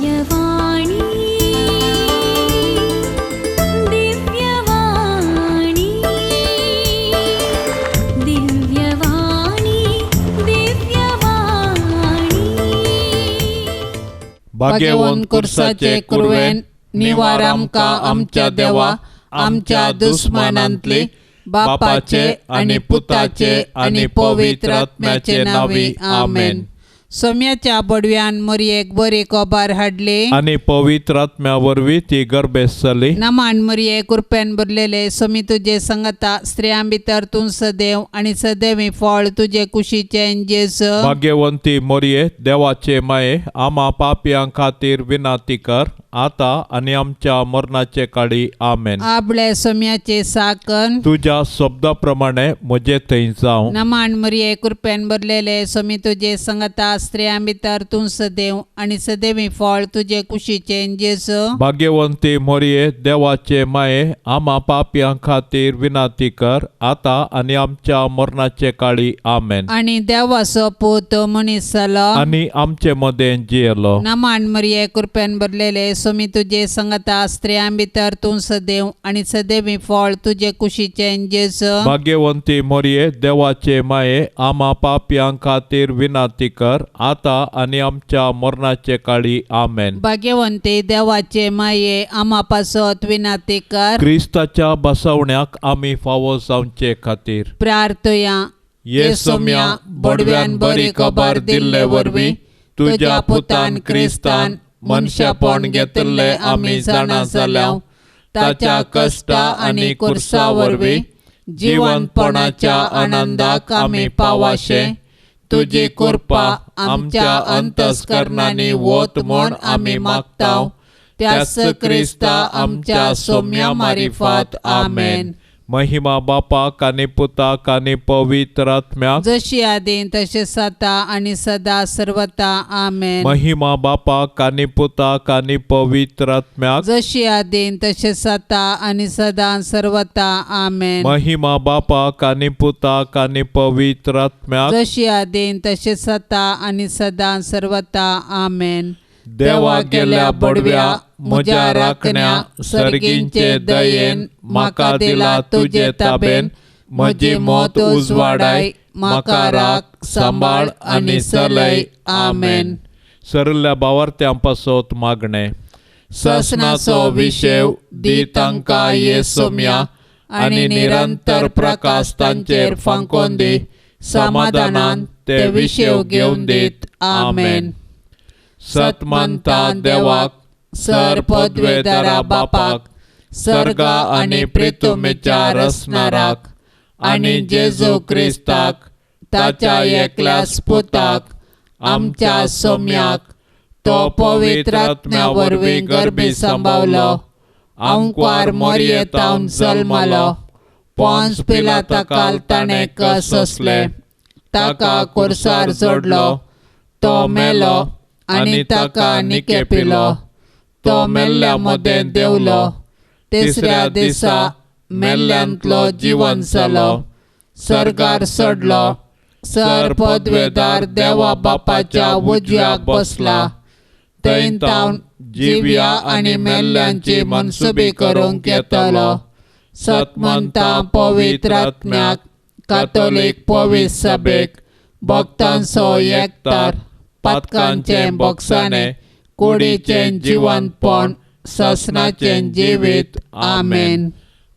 दिव्यवाणी दिव्यवाणी दिव्यवाणी दिव्यवाणी. भाग्यवंत कुर्साचे कुरवेन निवार आमकां आमच्या देवा आमच्या दुस्मानांतली बापाचे आनी पुताचे आनी पवित्र आत्म्याचे नांवी आमेन. सोम्याच्या बडव्यान मोरयेक बरी कोबार हाडली आनी पवित्र आत्म्या वरवीं ती गर्भेस्त जाली. नमान मोरये, कुरपेन भरलेले, सोमी तुजे संगता, स्त्रियां भितर तूं सदैव आनी सदैवी फळ तुजे कुशीचें जेजू. भाग्यवंती मोरये, देवाचे माये, आमा पापयां खातीर विनाती कर आतां आनी आमच्या मरणाचे काळी. आमेन. आबळे सोम्याचे साकन तुज्या शब्दा प्रमाणे म्हजे थंय जावं. नमान मोरये, कुरपेन भरलेले, सोमी तुजे संगता, स्त्रियां भितर तूं सदैव आनी सदैवी फळ तुजे कुशीचें जेजू. भाग्यवंती मोरये, देवाचे माये, आमा पापयां खातीर विनाती कर आतां आनी आमच्या मरणाचे काळी. आमेन. आनी देवाचो पूत मनीस जालो आनी आमचे मदें जियेलो. नमान मोरये, कुरपेन भरलेले, सोमी तुजे संगता, स्त्रियां भितर तूं सदैव आनी सदैवी फळ तुजे कुशीचें जेजू. भाग्यवंती मोरये, देवाचे माये, आमा पापयां खातीर विनाती कर आतां आनी आमच्या मरणाचे काळी. आमेन. भाग्यवंती देवाचे माये, आमा पासत विनाती कर. क्रिस्ताच्या बसवण्याक आमी फावो जावचे खातीर प्रार्थया. ये सोम्या, बडव्यान बरी खबर दिल्ले वरवीं तुज्या पुतान क्रिस्तान मनशापण घेतिल्ले आमी जाणा जाल्या. ताच्या कश्टा आनी कुर्सा वरवीं जिवनपणाच्या आनंदाक आमी पावाशे. तुजी कृपा आमच्या अंतस्करणांनी वत म्हूण आमी मागता. त्याच क्रिस्ता आमच्या सोम्या मारिफात. आमेन. महिमा बापाक आनी पुताक आनी पवित्र आत्म्याक, जशी आदीं तशें सता आनी सदा सर्वता. आमेन. महिमा बापाक आनी पुताक आनी पवित्र आत्म्याक, जशी आदीं तशें सता आनी सदा सर्वता. आमेन. महिमा बापाक आनी पुताक आनी पवित्र आत्म्याक, जशी आदीं तशें सता आनी सदा सर्वता. आमेन. देवा गेल्या बडव्या म्हज्या राखण्या सर्गींचे दयेन म्हाका दिला तुजे ताबेन. म्हजी मत उजवाडाय, म्हाका राख सांबाळ आनी चलय. आमेन. सरल्या बावार्थ्यां पासत मागणें. ससनाचो विशेव दी तांकां ये सोम्या आनी निरंतर प्रकाश तांचेर फांकोन दी. समाधानान ते विशेव घेवन दीत. आमेन. सतमंता देवाक, सर पदवेदारा बापाक, सर्गा आनी प्रितुमेच्या रसनाराक आनी जेजू क्रिस्ताक ताच्या एकल्याच पुताक आमच्या सोम्याक, तो पवित्र आत्म्या वरवीं गर्भी सांबावलो, आंकवार मोरयेतावन जल्मलो, पोंस पिलाता ताणें कस सोंसले, ताका कुर्सार जोडलो, तो मेलो आनी ताका निकेपिलो, तो मेल्ल्या मदें देंवलो, तिसऱ्या दिसा मेल्ल्यांतलो जिवन जालो, सर्गार चडलो, सर पदवेदार देवा बापाच्या उजव्याक बसला, थंय तावन जिव्या आनी मेल्ल्यांची मनसुबी करूंक येतलो. सतमंता पवित्र आत्म्याक, कातोलीक पवित्र सभेक, भक्तांचो एकतार, पातकांचें बोगसाणें, कुडीचें जिवनपण, ससनाचें जिवीत. आमेन.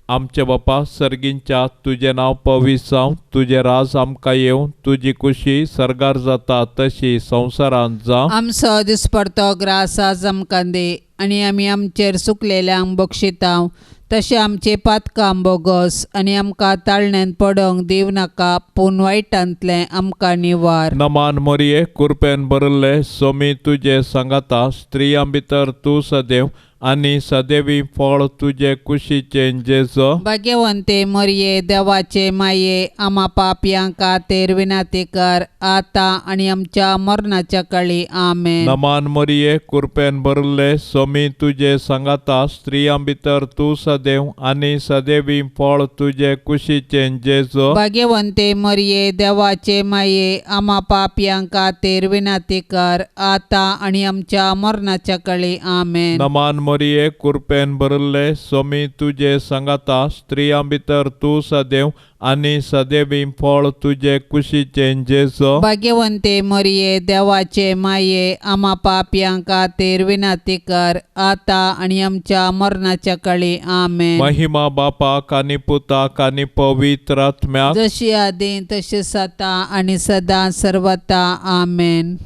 आमचे बापा सर्गींच्या, तुजें नांव पवित्र जावं, तुजें राज आमकां येवं, तुजी कुशी सर्गार जाता तशी संवसारांत जावं. आमचो दिसपडतो ग्रास आज आमकां दी आनी आमी आमचेर सुकलेल्यांक बक्षितांव तशें आमचे पातकां बोगस आनी आमकां ताळण्यांत पडोंक दिवं नाका, पूण वायटांतलें आमकां निवार. नमान मोरये, कुरपेन भरिल्ले, सोमी तुजे सांगाता, स्त्रियां भितर तूं सदैव आनी सदैवी फळ तुजे कुशीचें जेजो. भाग्यवंते मरिये देवाचे माये आमा पापयां खातीर विनंती कर आतां आनी आमच्या मरणाच्या काळी. आमेन. नमान मरिये, कृपेन भरिल्ले, स्वामी तुजे सांगाता, स्त्रियां भितर तूं सदैव आनी सदैवी फळ तुजे कुशीचें जेजो. भाग्यवंते मरिये देवाचे माये आमा पापयां खातीर विनंती कर आतां आनी आमच्या मरणाच्या काळी. आमेन. नमान मरिये, कृपेन भरिल्ले, स्वामी तुजे सांगाता, स्त्रियां भितर तूं सदैव आनी सदैवी फळ तुजे कुशीचें जेजो. भाग्यवंते मरिये देवाचे माये आमा पापयां खातीर विनंती कर आतां आनी आमच्या मरणाच्या काळी. आमेन. महिमा बापाक आनी पुताक आनी पवित्र आत्म्याक, जशी आदी तशी आतां आनी सदां सर्वता. आमेन.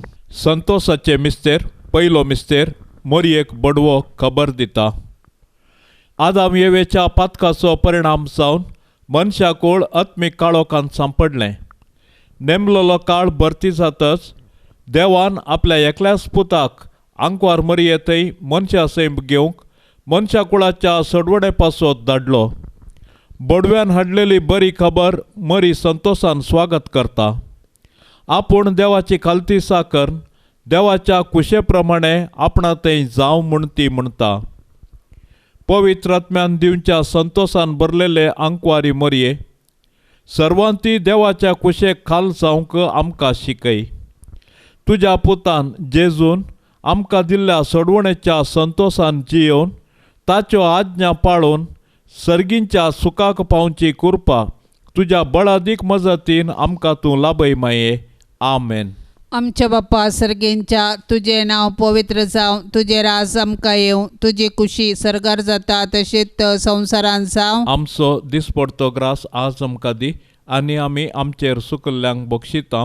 संतोषाचे मिस्तेर. पयलो मिस्तेर. मोरयेक बडवो खबर दिता. आदाम येवेच्या पातकाचो परिणाम जावन मनशाकूळ आत्मीक काळोखांत सांपडलें. नेमलेलो काळ भरती जातच देवान आपल्या एकल्याच पुताक आंकवार मरये थंय मनशा सैम घेवंक मनशाकुळाच्या सोडवणे पासत धाडलो. बडव्यान हाडलेली बरी खबर मरी संतोशान स्वागत करता. आपूण देवाची खालती साकर देवाच्या कुशे प्रमाणे आपणा थंय जावं म्हूण ती म्हणटा. पवित्र आत्म्यान दिवच्या संतोशान भरलेले आंकवारी मरये, सर्वांती देवाच्या कुशेक खाल जावंक आमकां शिकय. तुज्या पुतान जेजून आमकां दिल्ल्या सोडवणेच्या संतोशान जियोवन ताच्यो आज्ञा पाळून सर्गींच्या सुखाक पावची कृपा तुज्या बळादीक मजतीन आमकां तूं लाभय माये. आमेन. आमच्या बाप्पा सर्गेंच्या, तुजें नांव पवित्र जावं, तुजें राज आमकां येवं, तुजी कुशी सर्गार जाता तशीच संवसारांत जावं. आमचो दिसपडतो ग्रास आज आमकां दी आनी आमी आमचेर सुकल्ल्यांक बक्षिता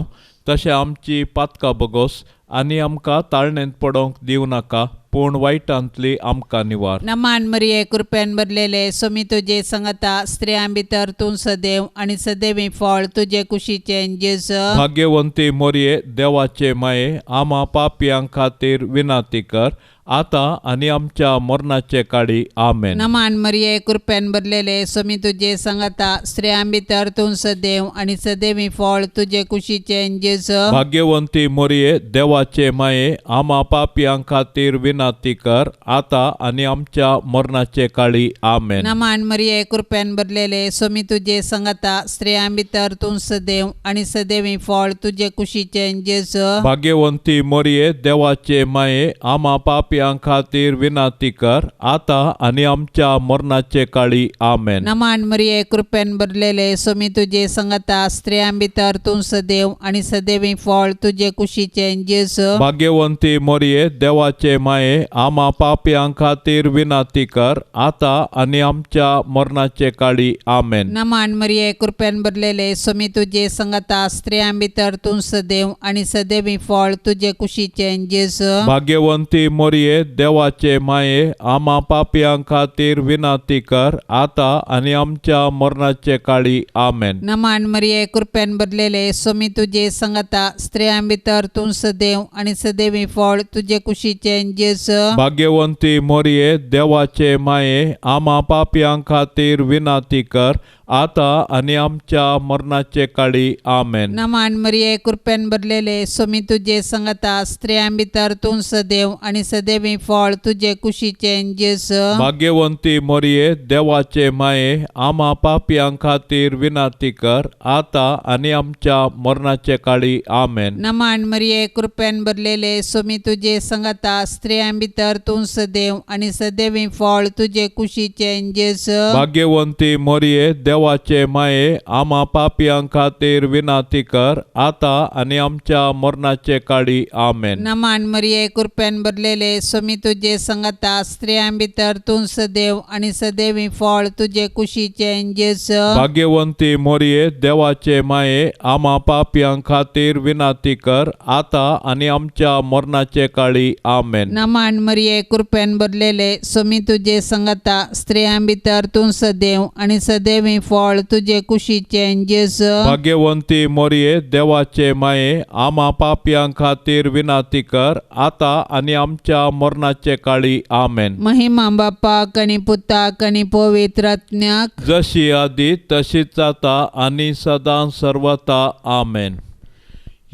तशें आमची पातकां बगोस आनी आमकां ताळणेंत पडोवंक दिवं नाका, पूण वायटांतली आमकां निवार. नमान मरिये, कृपेन भरलेले, स्वामी तुजे संगता, स्त्रियां भितर तूं सदैव आनी सदैवी फळ तुजे कुशीचें जेजू. भाग्यवंती मोरये, देवाचे माये, आमा पापयां खातीर विनंती कर आतां आनी आमच्या मरणाचे काळी. आमेन. नमान मरिये, कृपेन भरलेले, स्वामी तुजे संगता, स्त्रियां भितर तूं सदैव आनी सदैवी फळ तुजे कुशीचें जेजू. भाग्यवंती मोरये, देवाचे माये, आमा पापयां खातीर विनंती कर आतां आनी आमच्या मरणाचे काळी. आमेन. नमान मरिये, कृपेन भरलेले, स्वामी तुजे संगता, स्त्रियां भितर तूं सदैव आनी सदैवी फळ तुजे कुशीचें जेजू. भाग्यवंती मोरये, देवाचे माये, आमा पापयां खातीर विनंती कर आतां आनी आमच्या मरणाचे काळी. आमेन. नमान मरिये, कृपेन भरलेले, स्वामी तुजे संगता, स्त्रियां भितर तूं सदैव आनी सदैवी फळ तुजे कुशीचें जेजू. भाग्यवंती मोरये, देवाचे माये, आमा पापयां खातीर विनंती कर आतां आनी आमच्या मरणाचे काळी. आमेन. नमान मरिये, कृपेन भरलेले, स्वामी तुजे संगता, स्त्रियां भितर तूं सदैव आनी सदैवी फळ तुजे कुशीचें जेजू. भाग्यवंती मोरये, देवाचे माये, आमा पापयां खातीर विनंती कर आतां आनी आमच्या मरणाचे काळी. आमेन. नमान मरिये, कृपेन भरलेले, स्वामी तुजे संगता, स्त्रियां भितर तूं सदैव आनी सदैवी फळ तुजे कुशीचें जेजू. भाग्यवंती मोरये, देवाचे माये, आमा पापयां खातीर विनंती कर आतां आनी आमच्या मरणाचे काळी. आमेन. नमान मरिये, कृपेन भरलेले, स्वामी तुजे संगता, स्त्रियां भितर तूं सदैव आनी सदैवी फळ तुजे कुशीचें जेजू. भाग्यवंती मोरये, देवाचे माये, आमा पापयां खातीर विनंती कर आतां आनी आमच्या मरणाचे काळी. आमेन. नमान मरिये, कृपेन भरलेले, स्वामी तुजे संगता, स्त्रियां भितर तूं सदैव आनी सदैवी फळ तुजे कुशीचें जेजू. भाग्यवंती मोरये, देवाचे माये, आमा पापयां खातीर विनंती कर आतां आनी आमच्या मरणाचे काळी. आमेन. नमान मरिये, कृपेन भरलेले, स्वामी तुजे संगता, स्त्रियां भितर तूं सदैव आनी सदैवी फळ तुजे कुशीचें जेजू. भाग्यवंती मोरये, देवाचे माये, आमा पापयां खातीर विनंती कर आतां आनी आमच्या मरणाचे काळी. आमेन. नमान मरिये, कृपेन भरलेले, स्वामी तुजे संगता, स्त्रियां भितर तूं सदैव आनी सदैवी फळ तुजे कुशीचें जेजू. भाग्यवंती मोरये देवाचे माये, आमा पापयां खातीर विनाती कर आतां आनी आमच्या मरणाचे काळी. आमेन. महिमा बापाक आनी पुताक आनी पवित्र आत्म्याक, जशी आदी तशीच आतां आनी सदां सर्वता. आमेन.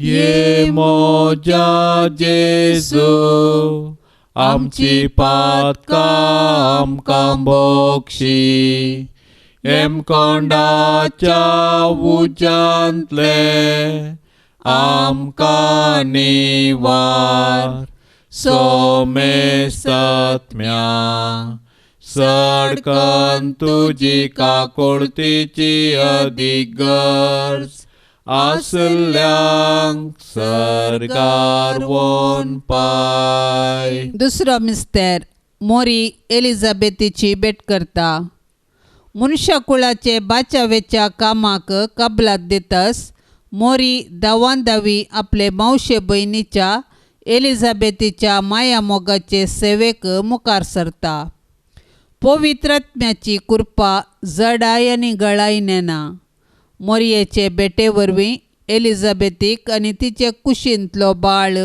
ये मोजा जेजू, आमची पातकां आमकां बोक्षी, हेमकोंडाच्या उज्यांतले आमकां निवार, सोमेसत्म्या सडकन तुजी काकुळतीची अदीक गरज आसल्यांक सर्गार वोन पाय. दुसरो मिस्तेर मोरी एलिझाबेथीची भेट करता. मनशाकुळाचे बाचावेच्या कामाक कबलात दितस मोरी धांवान धांवी आपले मावशे भयणीच्या एलिझाबेथीच्या माया मोगाचे सेवेक मुखार सरता. पवित्र आत्म्याची कृपा जडाय आनी गळाय नेना. मोरयेचे भेटे वरवीं एलिझाबेथीक आनी तिचे कुशींतलो बाळ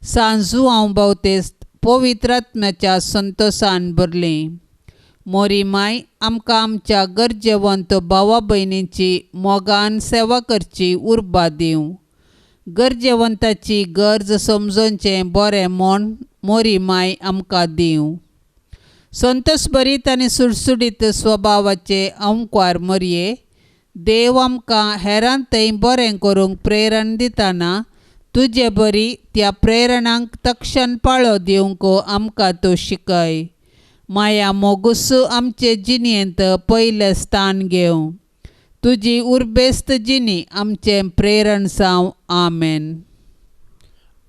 सांजू हांव बावतेस्त पवित्र आत्म्याच्या संतोसान भरली. मोरी माय आमकां आमच्या गरजेवंत भावा भयणींची मोगान सेवा करची उर्बा दिवं. गरजेवंताची गरज समजोवचें बरें म्हूण मोरी माय आमकां दिवं. संतोषभरीत आनी सुडसुडीत स्वभावाचे अंकवार मोरये, देव आमकां हेरां थंय बरें करूंक प्रेरण दितना तुजे बरी त्या प्रेरणांक तक्षण पाळो दिवंक आमकां तूं शिकय. माया मोगूस आमचे जिणेंत पयलें स्थान घेवं. तुजी उर्बेस्त जिणी आमचें प्रेरण जावं. आमेन.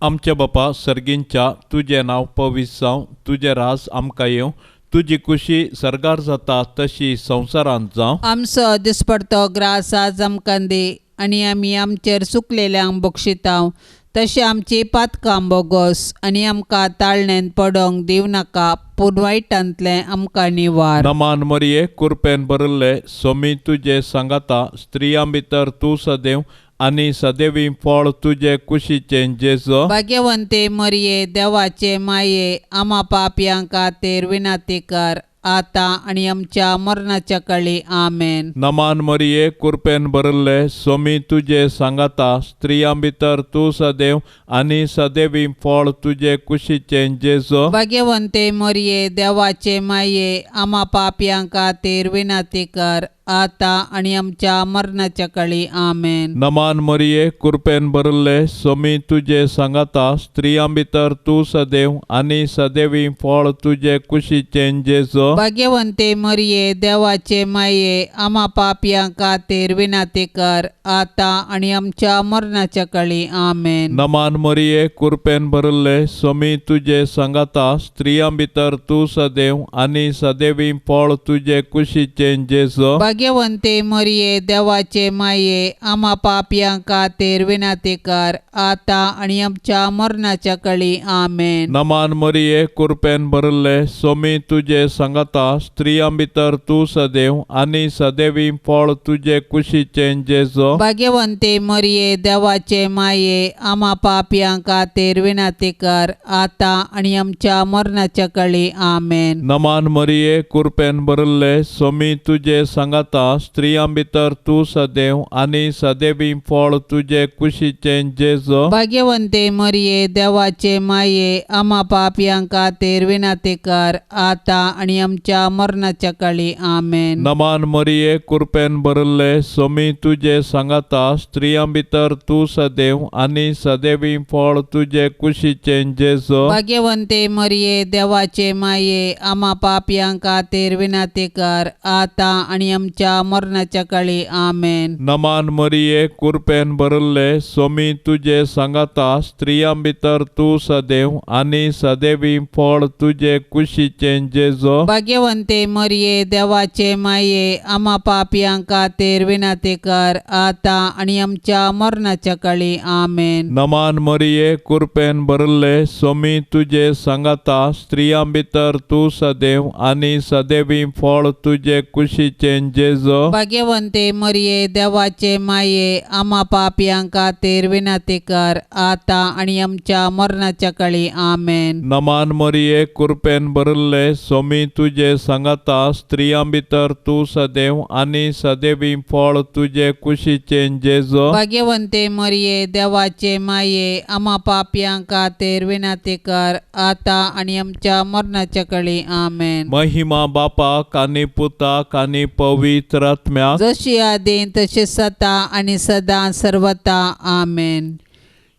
आमच्या बापा सर्गींच्या, तुजें नांव पवित्र जावं, तुजें राज आमकां येवं, तुजी खुशी सर्गार जाता तशी संवसारांत जावं. आमचो दिसपडतो ग्रास आज आमकां दी आनी आमी आमचेर चुकलेल्यांक बक्षितांव तशें आमची पातकां बोगोस आनी आमकां ताळणेंत पडोंक दिवं नाका, पूण वायटांतलें आमकां निवार. नमान मरिये, कुरपेन भरिल्ले सोमी तुजे सांगाता, स्त्रियां भितर तूं सदैव आनी सदैवी फळ तुजे कुशीचें जेजू. भाग्यवंते मरिये देवाचे माये, आमा पापयां खातीर विनंती कर आतां आनी आमच्या मरणाच्या काळी. आमेन. नमान मरिये, कुरपेन भरिल्ले सोमी तुजे सांगाता, स्त्रियां भितर तूं सदैव आनी सदैवी फळ तुजे कुशीचें जेजू. भाग्यवंते मरिये देवाचे माये, आमा पापयां खातीर विनंती कर आतां आनी आमच्या मरणाच्या काळी. आमेन. नमान मरिये, कुरपेन भरिल्ले सोमी तुजे सांगाता, स्त्रियां भितर तूं सदैव आनी सदैवी फळ तुजे कुशीचें जेजू. भाग्यवंते मरिये देवाचे माये, आमा पापयां खातीर विनंती कर आतां आनी आमच्या मरणाच्या काळी. आमेन. नमान मरिये, कुरपेन भरिल्ले सोमी तुजे सांगाता, स्त्रियां भितर तूं सदैव आनी सदैवी फळ तुजे कुशीचें जेजू. भाग्यवंते मरिये देवाचे माये, आमा पापयां खातीर विनंती कर आतां आनी आमच्या मरणाच्या काळी. आमेन. नमान मरिये, कुरपेन भरिल्ले सोमी तुजे सांगाता, स्त्रियां भितर तूं सदैव आनी सदैवी फळ तुजे कुशीचें जेजू. भाग्यवंते मरिये देवाचे माये, आमा पापयां खातीर विनंती कर आतां आनी आमच्या मरणाच्या काळी. आमेन. नमान मरिये, कुरपेन भरिल्ले सोमी तुजे सांगाता, स्त्रियां भितर तूं सदैव आनी सदैवी फळ तुजे कुशीचें जेजू. भाग्यवंते मरिये देवाचे माये, आमा पापयां खातीर विनंती कर आतां आनी आमच्या मरणाच्या काळी. आमेन. नमान मरिये, कुरपेन भरिल्ले सोमी तुजे सांगाता, स्त्रियां भितर तूं सदैव आनी सदैवी फळ तुजे कुशीचें जेजू. भाग्यवंते मरिये देवाचे माये, आमा पापयां खातीर विनंती कर आतां आनी आमच्या मरणाच्या काळी. आमेन. नमान मरिये, कुरपेन भरिल्ले सोमी तुजे सांगाता, स्त्रियां भितर तूं सदैव आनी सदैवी फळ तुजे कुशीचें जेजू. भाग्यवंते मरिये देवाचे माये, आमा पापयां खातीर विनंती कर आतां आनी आमच्या मरणाच्या काळी. आमेन. नमान मरिये, कुरपेन भरिल्ले सोमी तुजे सांगाता, स्त्रियां भितर तूं सदैव आनी सदैवी फळ तुजे कुशीचें जेजो। भाग्यवंते मरिये देवाचे माये आमा पापयां खातीर विनंती कर आतां आनी आमच्या मरणाच्या काळी। आमेन। नमान मरिये कृपेन भरिल्ले सोमी तुजे सांगाता स्त्रियां भितर तूं सदैव आनी सदैवी फळ तुजे कुशीचें जेजो। भाग्यवंते मरिये देवाचे माये आमा पापयां खातीर विनंती कर आतां आनी आमच्या मरणाच्या काळी। आमेन। महिमा बापाक आनी पुताक आनी पवित्र आत्म्याक जशी आदीं तशी सता आनी सदां सर्वता। आमेन।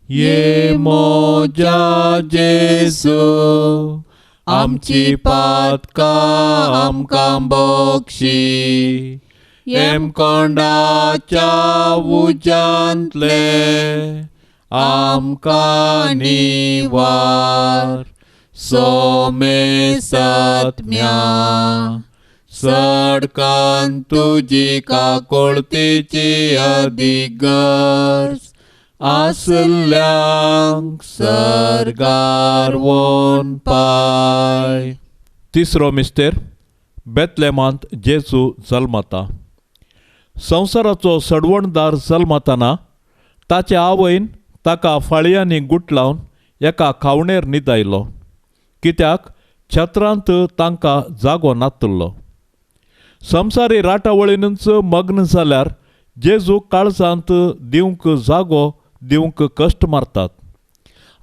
ये मोजा जेजू आमची पातकां आमकां बक्षी हेमकोंडाच्या उज्यांतले आमकां निवार सोमे सत्म्या सडकान तुजी काकोळतेची अदीक गरज आसल्यांक सर्गार वोन पाय। तिसरो मिस्तेर बेतलेमांत जेजू जल्मता। संवसाराचो सडवणदार जल्मताना ताचे आवयन ताका फाळयांनी गुटलावन एका खावणेर न्हिदायलो कित्याक छत्रांत तांकां जागो नातुल्लो। संवसारी राटावळीनूच मग्न जाल्यार जेजू काळजांत दिवंक जागो दिवंक कश्ट मारतात।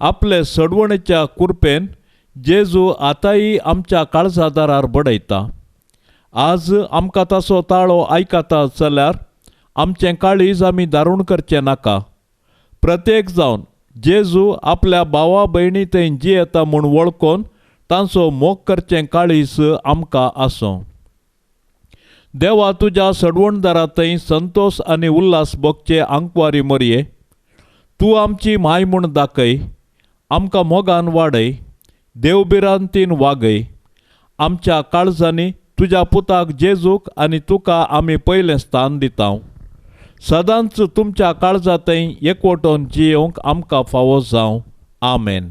आपले सडवणेच्या कुरपेन जेजू आतांय आमच्या काळजा दारार बडयता। आज आमकां ताचो ताळो आयकता जाल्यार आमचें काळीज आमी दारूण करचें नाका। प्रत्येक जावन जेजू आपल्या भावा भयणी थंय जियेता म्हूण वळखून तांचो मोग करचें काळीज आमकां आसूं। देवा तुज्या सडवणदारा थंय संतोश आनी उल्हास भोगचे आंकवारी मरये तूं आमची माय म्हूण दाखय आमकां मोगान वाडय देवभिरांतीन वागय। आमच्या काळजांनी तुज्या पुताक जेजूक आनी तुका आमी पयलें स्थान दिता। सदांच तुमच्या काळजा थंय एकवटून जियोवंक आमकां फावो जावं। आमेन।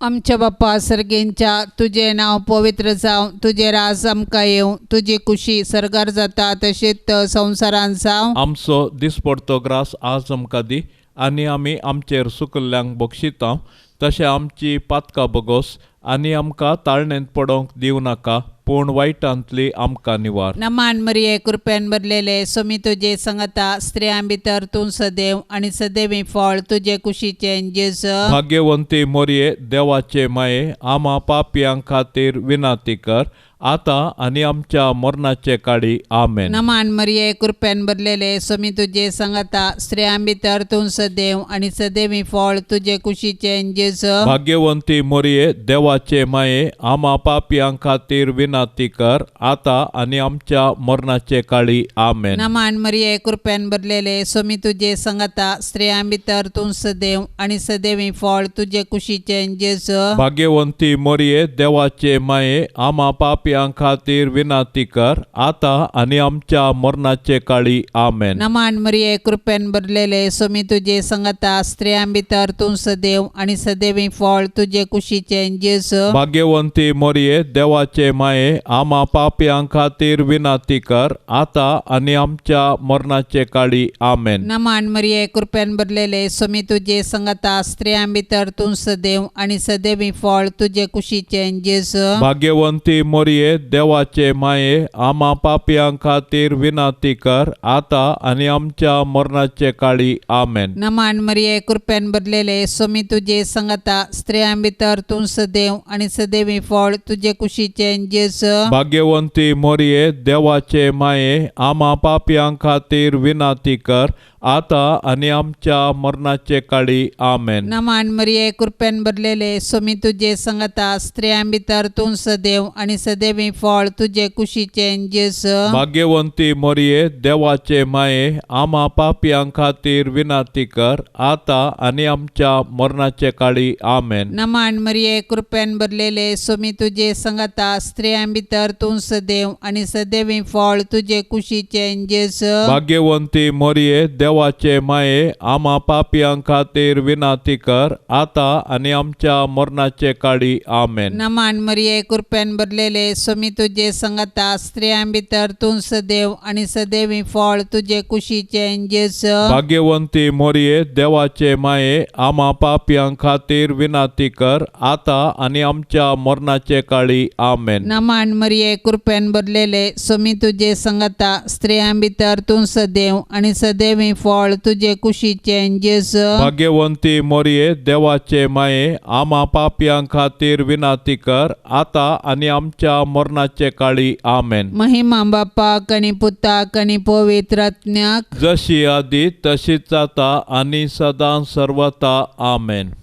आमच्या बाप्पा सर्गेंच्या तुजें नांव पवित्र जावं, तुजें राज आमकां येवं, तुजी कुशी सर्गार जाता तशीच संवसारांत जावं। आमचो दिसपडतो ग्रास आज आमकां दी आनी आमी आमचेर सुकल्ल्यांक बक्षिता तशें आमची पातकां बगोस आनी आमकां ताळणेंत पडोवंक दिवं नाका पूण वायटांतली आमकां निवार। नमान मरिये कृपेन भरलेले सोमी तुजे संगता स्त्रियां भितर तूं सदैव आनी सदैवी फळ तुजे कुशीचें जेजू। भाग्यवंती मरिये देवाचे माये आमा पापयां खातीर विनंती कर आतां आनी आमच्या मरणाचे काळी। आमेन। नमान मरिये कृपेन भरलेले सोमी तुजे संगता स्त्रियां भितर तूं सदैव आनी सदैवी फळ तुजे कुशीचें जेजू। भाग्यवंती मरिये देवाचे माये आमा पापयां खातीर विनंती कर आतां आनी आमच्या मरणाचे काळी। आमेन। नमान मरिये कृपेन भरलेले सोमी तुजे संगता स्त्रियां भितर तूं सदैव आनी सदैवी फळ तुजे कुशीचें जेजू। भाग्यवंती मरिये देवाचे माये आमा पापयां खातीर विनंती कर आतां आनी आमच्या मरणाचे काळी। आमेन। नमान मरिये कृपेन भरलेले सोमी तुजे संगता स्त्रियां भितर तूं सदैव आनी सदैवी फळ तुजे कुशीचें जेजू। भाग्यवंती मरिये देवाचे माये आमा पापयां खातीर विनंती कर आतां आनी आमच्या मरणाचे काळी। आमेन। नमान मरिये कृपेन भरलेले सोमी तुजे संगता स्त्रियां भितर तूं सदैव आनी सदैवी फळ तुजे कुशीचें जेजू। भाग्यवंती मरिये देवाचे माये आमा पापयां खातीर विनंती कर आतां आनी आमच्या मरणाचे काळी। आमेन। नमान मरिये कृपेन भरलेले सोमी तुजे संगता स्त्रियां भितर तूं सदैव आनी सदैवी फळ तुजे कुशीचें जेजू। भाग्यवंती मरिये देवाचे माये आमा पापयां खातीर विनंती कर आतां आनी आमच्या मरणाचे काळी। आमेन। नमान मरिये कृपेन भरलेले सोमी तुजे संगता स्त्रियां भितर तूं सदैव आनी सदैवी फळ तुजे कुशीचें जेजू। भाग्यवंती मरिये देवाचे माये आमा पापयां खातीर विनंती कर आतां आनी आमच्या मरणाचे काळी। आमेन। नमान मरिये कृपेन भरलेले सोमी तुजे संगता स्त्रियां भितर तूं सदैव आनी सदैवी फळ तुजे कुशीचें जेजू। भाग्यवंती मरिये देवाचे माये, आमा पापयां खातीर विनाती कर, आतां आनी आमच्या मरणाचे काळी. आमेन. नमान मरिये, कृपेन भरलेले, स्वामी तुजे संगता, स्त्रियां भितर तूं सदैव आनी सदैवी फळ तुजे कुशीचें जेजू. भाग्यवंती मोरये, देवाचे माये, आमा पापयां खातीर विनाती कर, आतां आनी आमच्या मरणाचे काळी. आमेन. नमान मरिये, कृपेन भरलेले, स्वामी तुजे संगता, स्त्रियां भितर तूं सदैव आनी सदैवी फळ तुजे कुशीचें जेजू. भाग्यवंती मोरये, देवाचे माये, आमा पापयां खातीर विनाती कर, आतां आनी आमच्या मरणाचे काळी. आमेन. महिमा बापाक आनी पुताक आनी पवित्र आत्म्याक, जशी आदी तशीच जाता आनी सदां सर्वता. आमेन.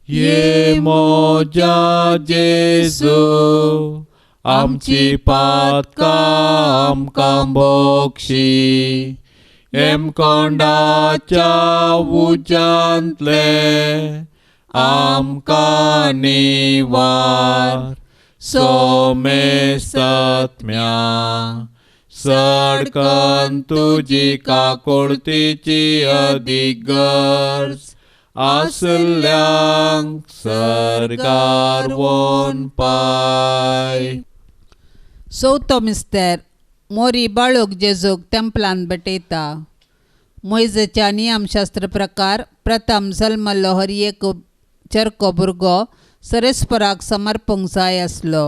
ये मोजा जेजू, आमची पातकां आमकां बोक्षी, हेमकोंडाच्या उज्यांतले आमकां निवार, सोमेस्तत्म्या सडकन तुजी काकुळतीची अदीक गरज आसल्यांक सर्गार वोन पाय. चवथो मिस्तेर. मोरी बाळूक जेजूक तेंपलान भेटयता. मोयजेच्या नियमशास्त्र प्रकार प्रथम जल्मल्लो हर एक चरको भुरगो सरेस्पराक समर्पूंक जाय आसलो.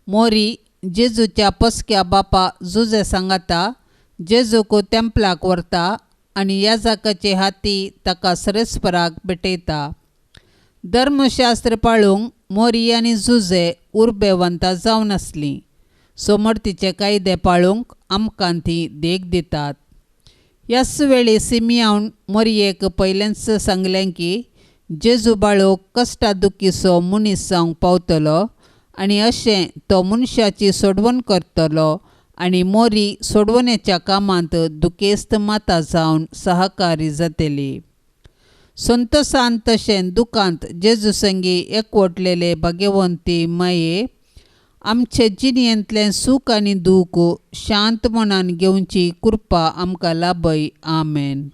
मोरी जेजूच्या पसक्या बापा जुजे सांगाता जेजूक तेंपलाक व्हरता आनी याजकाचे हाती ताका सरेस्पराक भेटयता. धर्मशास्त्र पाळूंक मोरी आनी जुजे उर्बेवंता जावन आसलीं. सोमर्तीचे कायदे पाळूंक आमकां ती देख दितात. ह्याच वेळी सिमियान मोरयेक पयलेंच सांगलें की जेजू बाळूक कश्टा दुखीचो मनीस जावंक पावतलो आनी अशें तो मनशाची सोडवण करतलो आनी मोरी सोडवणेच्या कामांत दुखेस्त माता जावन सहकारी जातली. संतोसान तशें दुखांत जेजू संगी एकवटलेले भाग्यवंती माये, आमचे जिणेंतलें सूख आनी दूख शांत मनान घेवची कृपा आमकां लाभय. आमेन.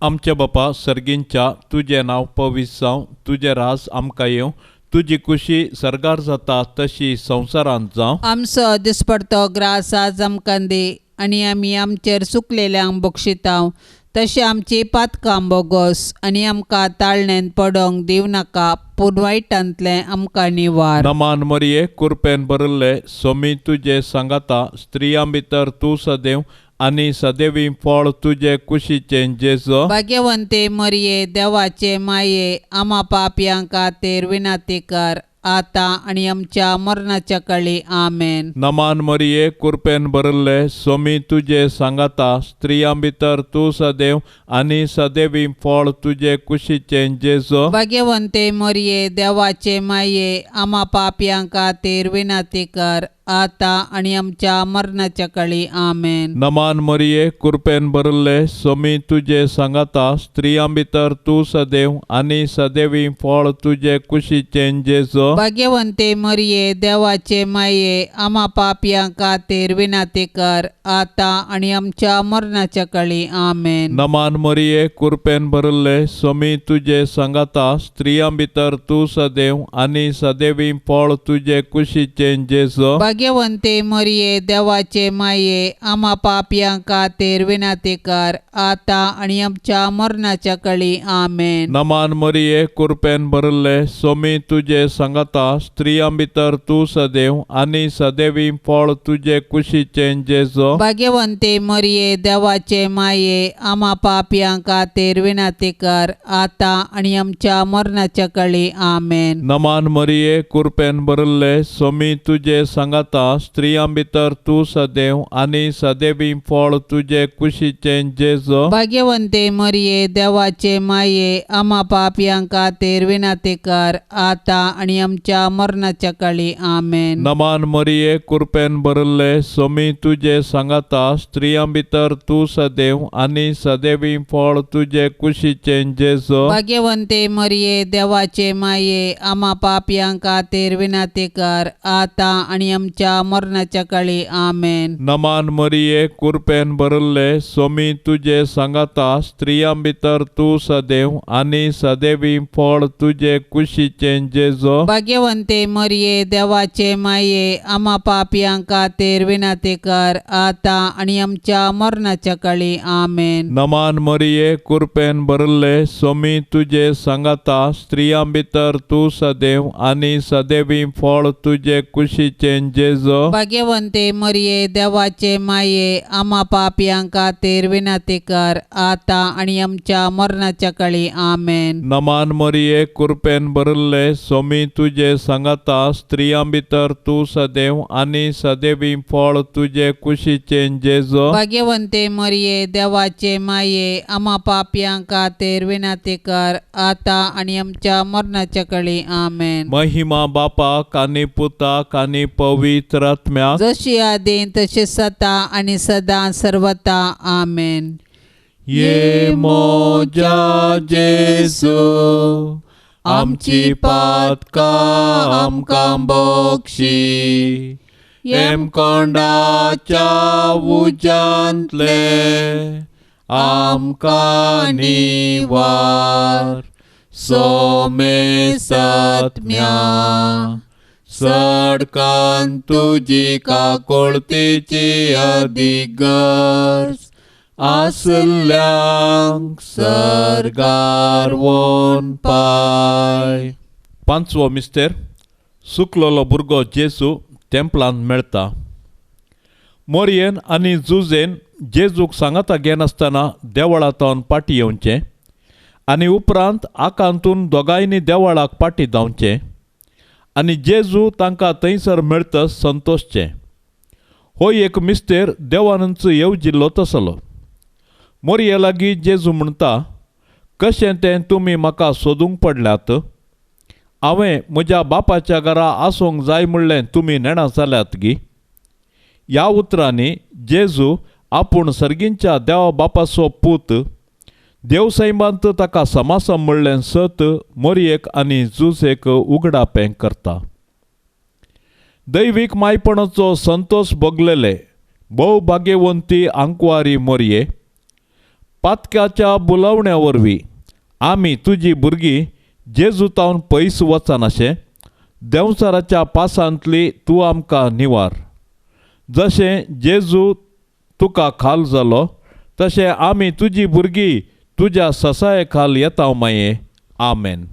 आमच्या बापा सर्गींच्या, तुजें नांव पवित्र जावं, तुजें राज आमकां येवं, तुजी खुशी सर्गार जाता तशी संवसारांत जावं. आमचो दिसपडतो ग्रास आज आमकां दी आनी आमी आमचेर चुकलेल्यांक बक्षितांव तशें आमची पातकां बोगस आनी आमकां ताळणेंत पडोंक दिवं नाका, पूण वायटांतलें आमकां निवार. नमान मरिये, कुरपेन भरिल्ले, सोमी तुजे सांगाता, स्त्रियां भितर तूं सदैव आनी सदैवी फळ तुजे कुशीचें जेजू. भाग्यवंते मरिये, देवाचे माये, आमा पापयां खातीर विनाती कर, आतां आनी आमच्या मरणाच्या काळी. आमेन. नमान मरिये, कुरपेन भरिल्ले, सोमी तुजे सांगाता, स्त्रियां भितर तूं सदैव आनी सदैवी फळ तुजे कुशीचें जेजू. भाग्यवंते मरिये, देवाचे माये, आमा पापयां खातीर विनाती कर, आतां आनी आमच्या मरणाच्या काळी. आमेन. नमान मरिये, कुरपेन भरिल्ले, सोमी तुजे सांगाता, स्त्रियां भितर तूं सदैव आनी सदैवी फळ तुजे कुशीचें जेजू. भाग्यवंते मरिये, देवाचे माये, आमा पापयां खातीर विनाती कर, आतां आनी आमच्या मरणाच्या काळी. आमेन. नमान मरिये, कुरपेन भरिल्ले, सोमी तुजे सांगाता, स्त्रियां भितर तूं सदैव आनी सदैवी फळ तुजे कुशीचें जेजू. भाग्यवंते मरिये, देवाचे माये, आमा पापयां खातीर विनाती कर, आतां आनी आमच्या मरणाच्या काळी. आमेन. नमान मरिये, कुरपेन भरिल्ले, सोमी तुजे सांगाता, स्त्रियां भितर तूं सदैव आनी सदैवी फळ तुजे कुशीचें जेजू. भाग्यवंते मरिये, देवाचे माये, आमा पापयां खातीर विनाती कर, आतां आनी आमच्या मरणाच्या काळी. आमेन. नमान मरिये, कुरपेन भरिल्ले, सोमी तुजे सांगाता, स्त्रियां भितर तूं सदैव आनी सदैवी फळ तुजे कुशीचें जेजू. भाग्यवंते मरिये, देवाचे माये, आमा पापयां खातीर विनाती कर, आतां आनी आमच्या मरणाच्या काळी. आमेन. नमान मरिये, कुरपेन भरिल्ले, सोमी तुजे सांगाता, स्त्रियां भितर तूं सदैव आनी सदैवी फळ तुजे कुशीचें जेजू. भाग्यवंते मरिये, देवाचे माये, आमा पापयां खातीर विनाती कर, आतां आनी आमच्या आमच्या मरणाच्या काळी. आमेन. नमान मरिये, कुरपेन भरिल्ले, सोमी तुजे सांगाता, स्त्रियां भितर तूं सदैव आनी सदैवी फळ तुजे कुशीचें जेजो. भाग्यवंते मरिये, देवाचे माये, आमा पापयां खातीर विनंती कर आतां आनी आमच्या मरणाच्या काळी. आमेन. नमान मरिये, कुरपेन भरिल्ले, सोमी तुजे सांगाता, स्त्रियां भितर तूं सदैव आनी सदैवी फळ तुजे कुशीचें जेजो. भाग्यवंते मरिये, देवाचे माये, आमा पापयां खातीर विनंती कर आतां आनी आमच्या मरणाच्या काळी. आमेन. नमान मरिये, कुरपेन भरिल्ले, सोमी तुजे सांगाता, स्त्रियां भितर तूं सदैव आनी सदैवी फळ तुजे कुशीचें जेजो. भाग्यवंते मरिये, देवाचे माये, आमा पापयां खातीर विनंती कर आतां आनी आमच्या मरणाच्या काळी. आमेन. महिमा बापाक आनी पुताक आनी पवित्र आत्म्याक, जशी आदीं तशी सता आनी सदां सर्वता. आमेन. ये मोजा जेजू, आमची पातकां आमकां बक्षी, हेमकोंडाच्या उज्यांतले आमकां निवार, सोमे सत्म्या सडकान तुजी काकोळतीची अदीक गरज आसल्यांक सर्गार वोन पाय. पांचवो मिस्तेर, सुकलोलो भुरगो जेजू तेंपलांत मेळटा. मोरयेन आनी जुजेन जेजूक सांगाता घेनासतना देवळांत पाटी येवचें आनी उपरांत आकांतून दोगांयनी देवळाक पाटी धांवचें आनी जेजू तांकां थंयसर मेळतच संतोशचें. हो एक मिस्तेर देवानूच येवजिल्लो तसलो. मोरये लागीं जेजू म्हणटा, कशें तें तुमी म्हाका सोदूंक पडल्यात? हांवें म्हज्या बापाच्या घरा आसूंक जाय म्हणलें तुमी नेणा जाल्यात गी? ह्या उतरांनी जेजू आपूण सर्गींच्या देवा बापाचो पूत, देवसैमांत ताका समासम म्हणलें सत मोरयेक आनी जुजेक उगडापें करता. दैवीक मायपणाचो संतोष भोगलेले भोव भाग्यवंती आंकवारी मोरये, पातक्याच्या बुलावण्या वरवीं आमी तुजी भुरगीं जेजू तावन पयस वचनाशें देंवचाराच्या पासांतली तूं आमकां निवार. जशें जेजू तुका खाल जालो तशें आमी तुजी भुरगीं तुज्या ससाये खाल येता माये. आमेन.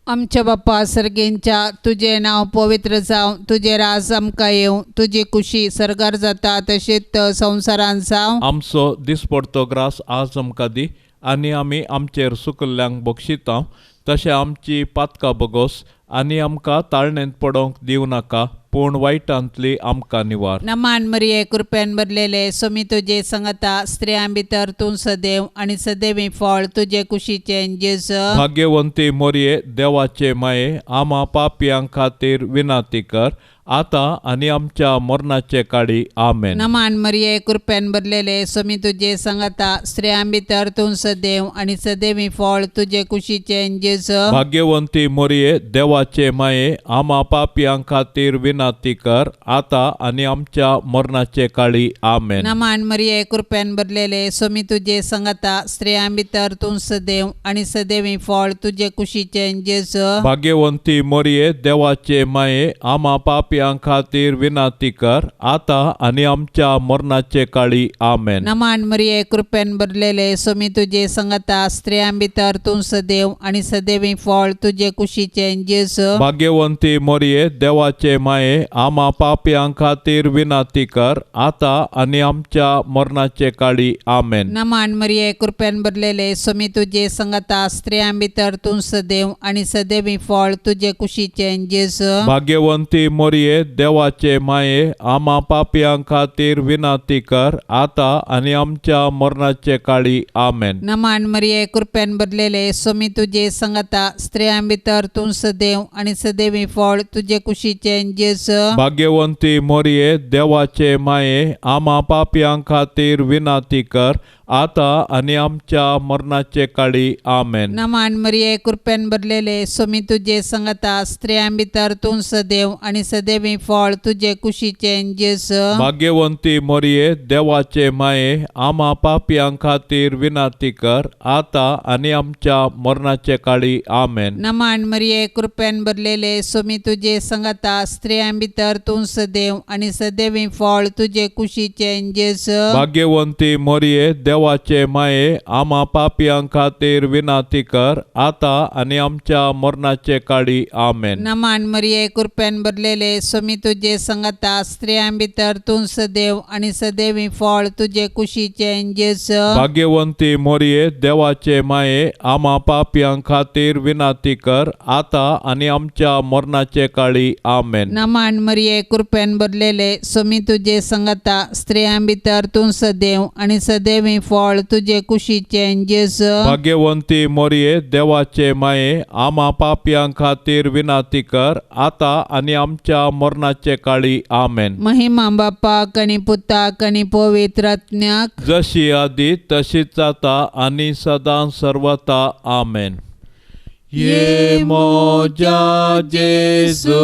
आमच्या बाप्पा सर्गेंच्या, तुजें नांव पवित्र जावं, तुजें राज आमकां येवं, तुजी कुशी सर्गार जाता तशेंच संवसारांत जावं. आमचो दिसपडतो ग्रास आज आमकां दी आनी आमी आमचेर सुकल्ल्यांक बक्षिता तशें आमची पातकां बगोस आनी आमकां ताळणेंत पडोवंक दिवं नाका, पूण वायटांतली आमकां निवार. नमान मरिये, कृपेन भरलेले, सोमी तुजे संगता, स्त्रियां भितर तूं सदैव आनी सदैवी फळ तुजे कुशीचें जेजू. भाग्यवंती मोरये, देवाचे माये, आमा पापयां खातीर विनंती कर आतां आनी आमच्या मरणाचे काळी. आमेन. नमान मरिये, कृपेन भरलेले, सोमी तुजे संगता, स्त्रियां भितर तूं सदैव आनी सदैवी फळ तुजे कुशीचें जेजू. भाग्यवंती मोरये, देवाचे माये, आमा पापयां खातीर विनंती कर आतां आनी आमच्या मरणाचे काळी. आमेन. नमान मरिये, कृपेन भरलेले, सोमी तुजे संगता, स्त्रियां भितर तूं सदैव आनी सदैवी फळ तुजे कुशीचें जेजू. भाग्यवंती मोरये, देवाचे माये, आमा पापयां खातीर विनंती कर आतां आनी आमच्या मरणाचे काळी. आमेन. नमान मरिये, कृपेन भरलेले, सोमी तुजे संगता, स्त्रियां भितर तूं सदैव आनी सदैवी फळ तुजे कुशीचें जेजू. भाग्यवंती मोरये, देवाचे माये, आमा पापयां खातीर विनंती कर आतां आनी आमच्या मरणाचे काळी. आमेन. नमान मरिये, कृपेन भरलेले, सोमी तुजे संगता, स्त्रियां भितर तूं सदैव आनी सदैवी फळ तुजे कुशीचें जेजू. भाग्यवंती मोरये, देवाचे माये, आमा पापयां खातीर विनंती कर आतां आनी आमच्या मरणाचे काळी. आमेन. नमान मरिये, कृपेन भरलेले, सोमी तुजे संगता, स्त्रियां भितर तूं सदैव आनी सदैवी फळ तुजे कुशीचें जेजू. भाग्यवंती मोरये, देवाचे माये, आमा पापयां खातीर विनंती कर आतां आनी आमच्या मरणाचे काळी. आमेन. नमान मरिये, कृपेन भरलेले, सोमी तुजे संगता, स्त्रियां भितर तूं सदैव आनी सदैवी फळ तुजे कुशीचें जेजू. भाग्यवंती मोरये, देवाचे माये, आमा पापयां खातीर विनंती कर आतां आनी आमच्या मरणाचे काळी. आमेन. नमान मरिये, कृपेन भरलेले, सोमी तुजे संगता, स्त्रियां भितर तूं सदैव आनी सदैवी फळ तुजे कुशीचें जेजू. भाग्यवंती मोरये, देवाचे माये, आमा पापयां खातीर विनंती कर आतां आनी आमच्या मरणाचे काळी. आमेन. नमान मरिये, कृपेन भरलेले, सोमी तुजे संगता, स्त्रियां भितर तूं सदैव आनी सदैवी फळ तुजे कुशीचें जेजू. भाग्यवंती मोरये, देवाचे माये, आमा पापयां खातीर विनंती कर आतां आनी आमच्या मरणाचे काळी. आमेन. नमान मरिये, कृपेन भरलेले, सोमी तुजे संगता, स्त्रियां भितर तूं सदैव आनी सदैवी फळ तुजे कुशीचें जेजू. भाग्यवंती मोरये, देवाचे माये, आमा पापयां खातीर विनंती कर आतां आनी आमच्या मरणाचे काळी. आमेन. महिमा बापाक आनी पुताक आनी पवित्र आत्म्याक, जशी आदी तशीच जाता आनी सदां सर्वता. आमेन. ये मोजा जेजू,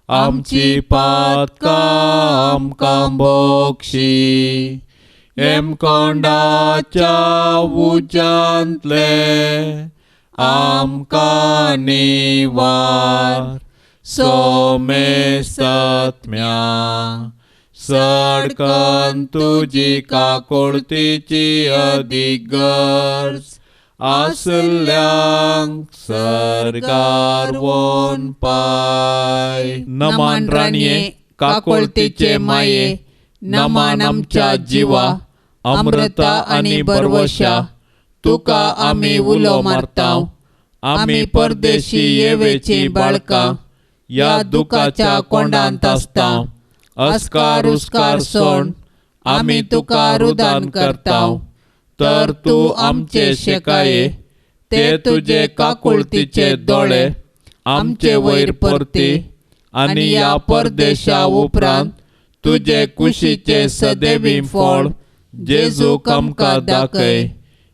आमची पातकां आमकां बोक्षी, हेमकोंडाच्या उज्यांतले आमकां निवार, सोमेसत्म्या सडकन तुजी काकुळतीची अदीक गरज आसल्यांक सर्गार वोन पाय. नमान राणये, काकुळतीचे माये, नमान आमच्या जिवा, अमृता आनी बरवशा, तुका आमी उलो मारतांव. आमी परदेशी येवेची बाळकां, ह्या दुखाच्या कोंडांत आसतांव. अस्कार उस्कार सोण आमी तुका रुदान करतांव, तर तूं आमचे शेकाये, ते तुजे काकुळतीचे दोळे आमचे वयर परती आनी ह्या परदेशा उपरांत तुजे कुशीचे सदैवी फळ जेजू आमकां दाखय.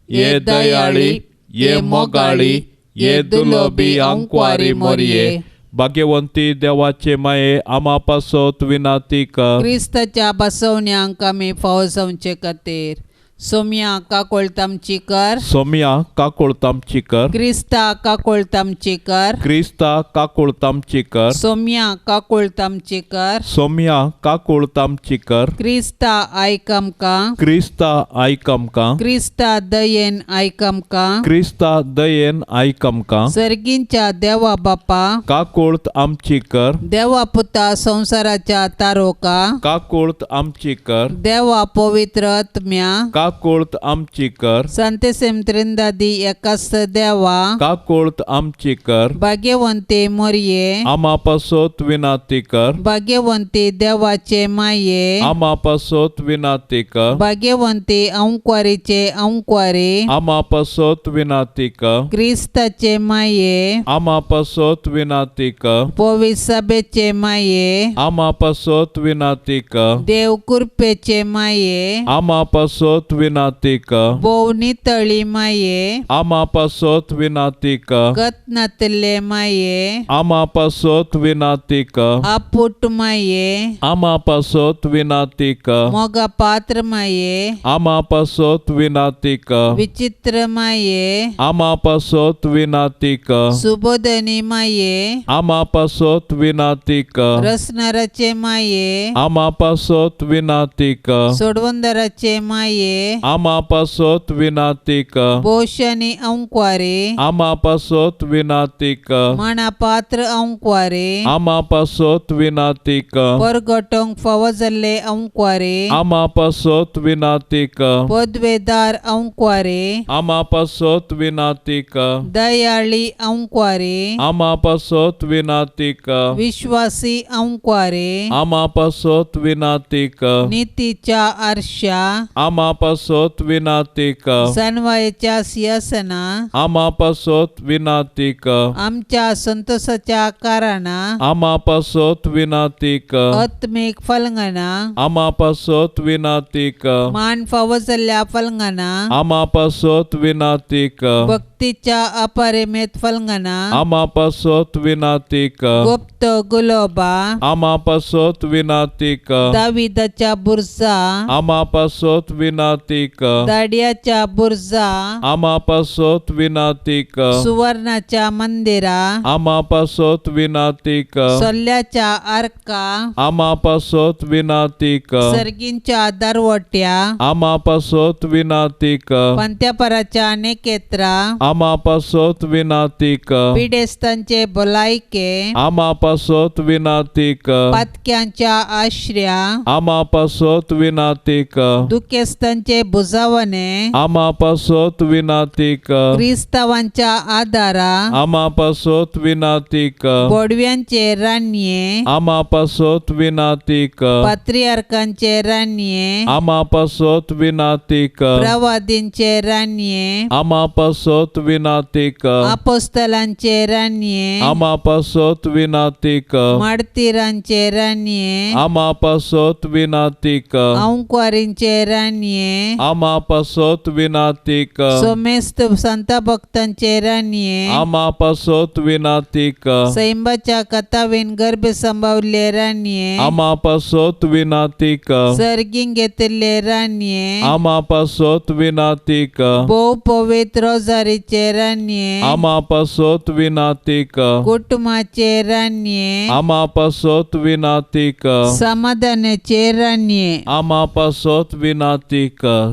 ये दयाळी, ये मोगाळी, ये दुलोबी आंकवारी मोरये, भाग्यवंती देवाचे माये, आमा पासत विनंती कर. क्रिस्ताच्या बसवण्यांक आमी फावो जावचे खातीर सोम्या काकोळतामची कर, सोम्या काकोळतामची कर, क्रिस्ता काकोळतामची कर, क्रिस्ता काकोळतामची कर, सोम्या काकोळतामची कर, सोम्या काकोळतामची कर, क्रिस्ता आयक आमकां, क्रिस्ता आयक आमकां, क्रिस्ता दयेन आयक आमकां, क्रिस्ता दयेन आयक आमकां, सर्गींच्या देवा बापा काकोळत आमची कर, देवा पुता संवसाराच्या तारोका काकोळत आमची कर, देवा पवित्र आत्म्या काकोळत आमची कर, संतेसेम त्रिंदादी एकाच देवा काकोळत आमची कर, भाग्यवंती मोरये आमा पासत विनंती कर, भाग्यवंती देवाचे माये आमा पासत विनंती कर, भाग्यवंती अंकवारीचे अंकवारी आमा पासत विनंती कर, क्रिस्ताचे माये आमा पासत विनंती कर, पवित्र सभेचे माये आमा पासत विनंती कर, देव कृपेचे माये आमा पासत विनंती कर, भोव नितळी माये आमा पासत विनंती कर, गत नातले माये आमा पासत विनंती कर, आपुट माये आमा पासत विनंती कर, मोगा पात्र माये आमा पासत विनंती कर, विचित्र माये आमा पासत विनंती कर, सुबोधनी माये आमा पासत विनंती कर, रसनाराचे माये आमा पासत विनंती कर, सोडवंदराचे माये आमा पासत विनंती कर, बोशनी अंकवारी आमा पासत विनंती कर, माणा पात्र अंकवारी आमा पासत विनंती कर, परगटोंक फावो जाल्ले अंकवारी आमा पासत विनंती कर, पदवेदार अंकवारी आमा पासत विनंती कर, दयाळी अंकवारी आमा पासत विनंती कर, विश्वासी अंकवारी आमा पासत विनंती कर, नितीच्या आरशा आमा पासत विनाती कर. सनवायेच्या सिंहासना आमा पासत विनाती कर. आमच्या संतोषाच्या कारणां आमा पासत विनाती कर. आत्मीक फलंगना आमा पासत विनाती कर. मान फावो जाल्ल्या फलंगना आमा पासत विनाती कर. भक्तीच्या अपरिमेत फलंगना आमा पासत विनाती कर. गुप्त गुलोबा आमा पासत विनाती कर. दाविदाच्या बुरजा आमा पासत विनाती कर. दाडियाच्या बुरजा आमा पासत विनाती कर. सुवर्णाच्या मंदिरा आमा पासत विनाती कर. सोल्ल्याच्या आर्का आमा पासत विनाती कर. सर्गींच्या दरवट्या आमा पासत विनाती कर. पंत्यापराच्या नेकेत्रा आमा पासत विनाती कर. पिडेस्तांचे भलायके आमा पासत विनाती कर. पातक्यांच्या आश्र्या आमा पासत विनाती कर. दुखेस्तांचे भुजावणे आमा पासत विनाती कर. क्रिस्तावांच्या आदारा आमा पासत विनाती कर. बोडव्यांचे रानये आमा पासत विनाती कर. पात्रियार्कांचे रानये आमा पासत विनाती कर. प्रवादींचे रानये आमा पासत विनाती कर. अपोस्तलांचे रानये आमा पासत विनाती कर. माडतीरांचे रानये आमा पासत विनाती कर. अंकवारींचे रानये आमा पासत विनाती कर. सोमेस्त संत भक्तांचे रानये आमा पासत विनाती कर. सैंबाच्या कथावेन गर्भ संभावले रानये आमा पासत विनाती कर. सर्गीं घेतिल्ले रानये आमा पासत विनाती कर. भोव पवित्र रोजारीचे रानये आमा पासत विनाती कर. कुटुंबाचे रानये आमा पासत विनाती कर. समाधानाचे रानये आमा पासत विनाती कर.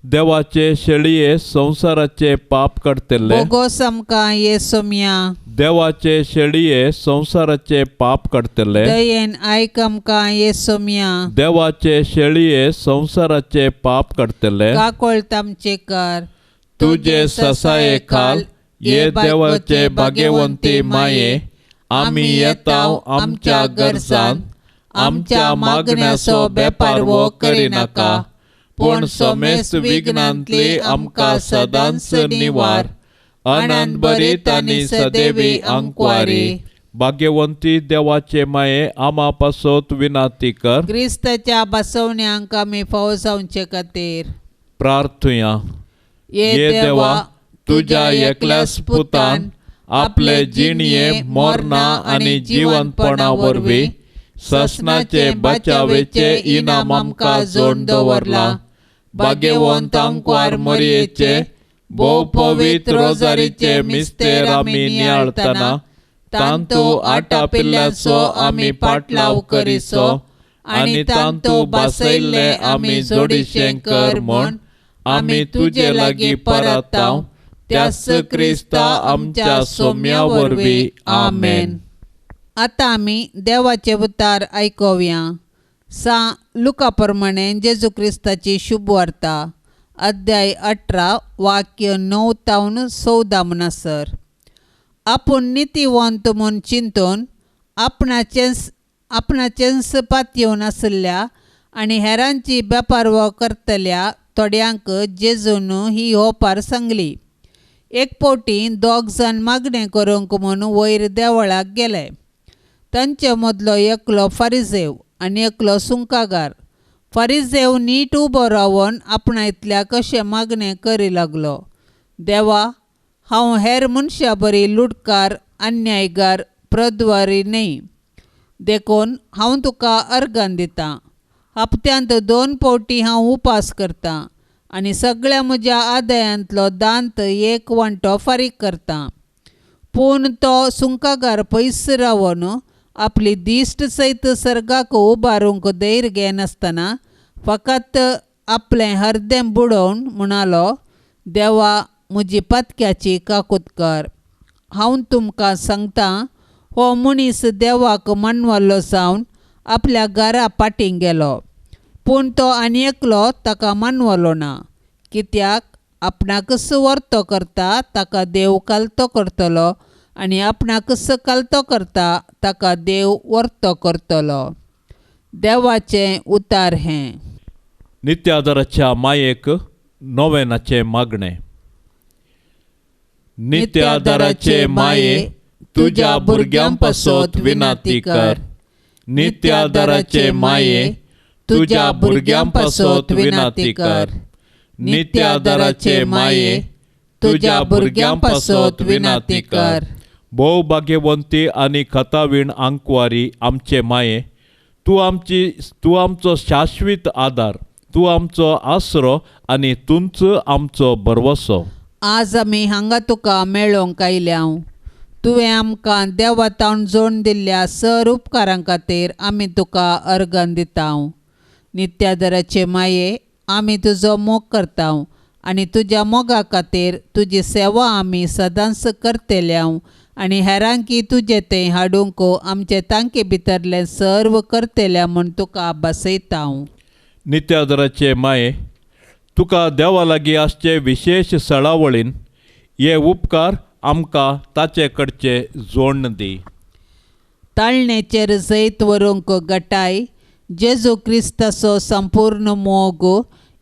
देवाचे शेळये संवसाराचे पाप काडटले. बोगोस आमकां येसोम्या. देवाचे शेळये संवसाराचे पाप काडटले. दयेन आयक आमकां येसोम्या. देवाचे शेळये संवसाराचे पाप काडटले. काकोळत आमचे कर. तुजे ससाये खाल ये देवाचे भाग्यवंती माये आमी येता आमच्या गरजान आमच्या मागण्याचो बेपारवो करिनाका पूण समेस्त विघ्नांतली आमकां सदांच निवार. आनंद भरीत आनी सदैवी आंकवारी. भाग्यवंती देवाचे माये आमा पासत विनाती कर. क्रिस्ताच्या बसवण्यांक आमी फावो जावचे खातीर प्रार्थुया. ये देवा तुज्या एकल्याच पुतान आपले जिणये मरणा आनी जिवंतपणा वरवीं ससनाचे बचावेचे इनाम आमकां जोड दवरला. भाग्यवंत आंकवार मरयेचे भोव पवित्र रोजारीचे मिस्तेर आमी नियाळतना तांतू आटापिल्ल्याचो आमी पाटलाव करिसो आनी तांतू बसयल्ले आमी जोडीशें कर म्हूण आमी तुजे लागीं परताव त्याच क्रिस्ता आमच्या सोम्या वरवीं. आमेन. आतां आमी देवाचे उतार आयकोवया. सा लुका प्रमाणे जेजू क्रिस्ताची शुभवार्ता अध्याय 18 वाक्य 9 तावन 14 म्हणसर. आपूण नितीवंत म्हूण चिंतून आपणाचेंच पातयेवन आशिल्ल्या आनी हेरांची बेपारवा करतल्या थोड्यांक जेजून ही ओपार सांगली. एक फावटी दोग जाण मागणें करूंक म्हूण वयर देवळाक गेले. तांचे मदलो एकलो फारिजेव आनी एकलो सुंकागार. फारिजेव नीट उबो रावन आपणांतल्या कशें मागणें करी लागलो. देवा, हांव हेर मनशां बरी लुटकार, अन्यायगार, प्रद्वारी न्हय, देखून हांव तुका अर्गान दितां. हप्त्यांत 2 फावटी हांव उपास करतां आनी सगळ्या म्हज्या आदायांतलो दांत एक वांटो फारीक करतां. पूण तो सुंकागार पयस रावन आपली दिश्ट सयत सर्गाक उबारूंक धैर्य घेनासतना फकत आपलें हरदें बुडोवन म्हणालो, देवा, म्हजी पातक्याची काकूत कर. हांव तुमकां सांगतां, हो मनीस देवाक मानवल्लो जावन आपल्या घरा फाटीं गेलो, पूण तो आनी एकलो ताका मानवलो ना. कित्याक आपणाकच वर्तो करता ताका देव कालतो करतलो आनी आपणाकच कालतो करता ताका देव वर्तो करतलो. देवाचें उतार हें. नित्यादराच्या मायेक नोवेनाचें मागणें. नित्यादराचे माये, तुज्या भुरग्यां पासत विनाती कर. नित्यादराचे माये, तुज्या भुरग्यां पासत विनाती कर. नित्यादराचे माये, तुज्या भुरग्यां पासत विनाती कर. भोव भाग्यवंती आनी कथावीण आंकवारी आमचे माये, तूं आमचो शाश्वीत आदार, तूं आमचो आसरो आनी तूंच आमचो भरवसो. आज आमी हांगा तुका मेळोवंक आयल्या. तुवें आमकां देवा तावन जोडून दिल्ल्या सर उपकारां खातीर आमी तुका अर्गन दिता. नित्यादराचे माये, आमी तुजो मोग करता आनी तुज्या मोगा खातीर तुजी सेवा आमी सदांच करतल्या आनी हेरांकी तुजें तें हाडूंक आमचे तांके भितरलें सर्व करतल्या म्हूण तुका बसयता. नित्यादराचे माये, तुका देवा लागीं आसचे विशेश सळावळीन हे उपकार आमकां ताचे कडचे जोडण दी. ताळणेचेर जैत व्हरूंक गटाय, जेजू क्रिस्ताचो संपूर्ण मोग,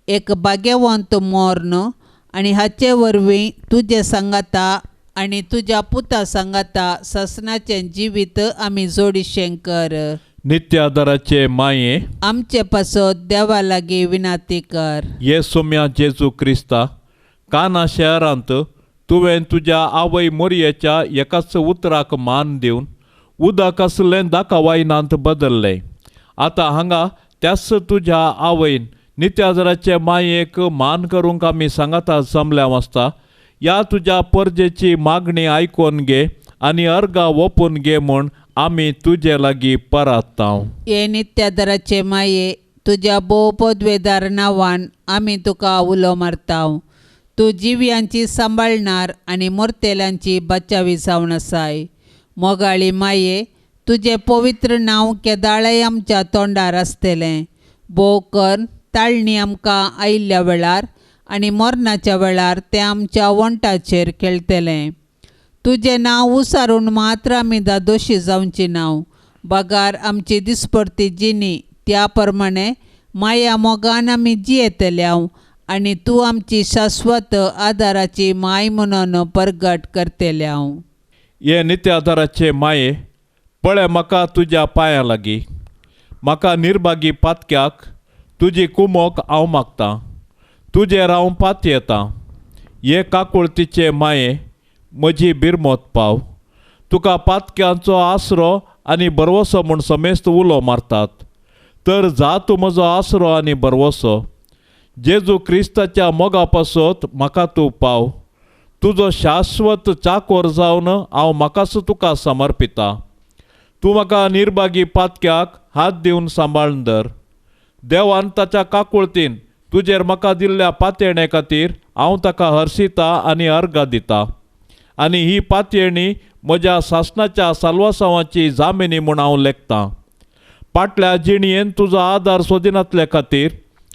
एक भाग्यवंत मर्ण आनी हाचे वरवीं तुजे सांगाता आनी तुज्या पुता सांगाता ससनाचें जिवीत आमी जोडिशें कर. नित्यादराचे माये, आमचे पासत देवा लागीं विनाती कर. हे सोम्या जेजू क्रिस्ता, काना शहरांत तुवें तुज्या आवय मोरयेच्या एकाच उतराक मान दिवन उदक आसलें दाका वायनांत बदल्लें. आतां हांगा त्याच तुज्या आवयन नित्यादराचे मायेक मान करूंक आमी सांगाता जमल्या आसता. ह्या तुज्या परजेची मागणी आयकून घे आनी अर्गा ओपून घे म्हूण आमी तुजे लागीं परात्ता. हे नित्यादराचे माये, तुज्या भोव पदवेदार नांवान आमी तुका उलो मारता. तूं जिव्यांची सांबाळणार आनी मोरतेल्यांची बचावी जावन आसाय. मोगाळी माये, तुजें पवित्र नांव केदाळय आमच्या तोंडार आसतलें. भोव करून ताळणी आमकां आयिल्ल्या वेळार आनी मरणाच्या वेळार तें आमच्या वंटाचेर खेळटलें. तुजें नांव उसारून मात्र आमी दादोशी जावची नांव, बगार आमची दिसपडती जिणी त्या प्रमाणे माया मोगान आमी जियेतल्या आनी तूं आमची शाश्वत आदाराची माय म्हणून परगट करतल्या. हे नित्यादाराचे माये, पळय म्हाका तुज्या पांयां लागीं, म्हाका निर्भागी पातक्याक तुजी कुमोक हांव मागतां, तुजेर हांव पातयेतां. हे काकुळतीचे माये, म्हजी बिरमत पाव. तुका पातक्यांचो आसरो आनी भरवसो म्हूण समेस्त उलो मारतात, तर जा तूं म्हजो आसरो आनी भरवसो. जेजू क्रिस्ताच्या मोगा पासत म्हाका तूं पाव. तुजो शाश्वत चाकोर जावन हांव म्हाकाच तुका समर्पिता. तूं म्हाका निर्भागी पातक्याक हात दिवन सांबाळून धर. देवान ताच्या काकुळतीन तुजेर म्हाका दिल्ल्या पातयेणे खातीर हांव ताका हर्शिता आनी अर्गां दिता आनी ही पातयेणी म्हज्या सासणाच्या साल्वासांवाची जामिनी म्हूण हांव लेखतां. पाटल्या जिणयेन तुजो आदार सोदिनातले खातीर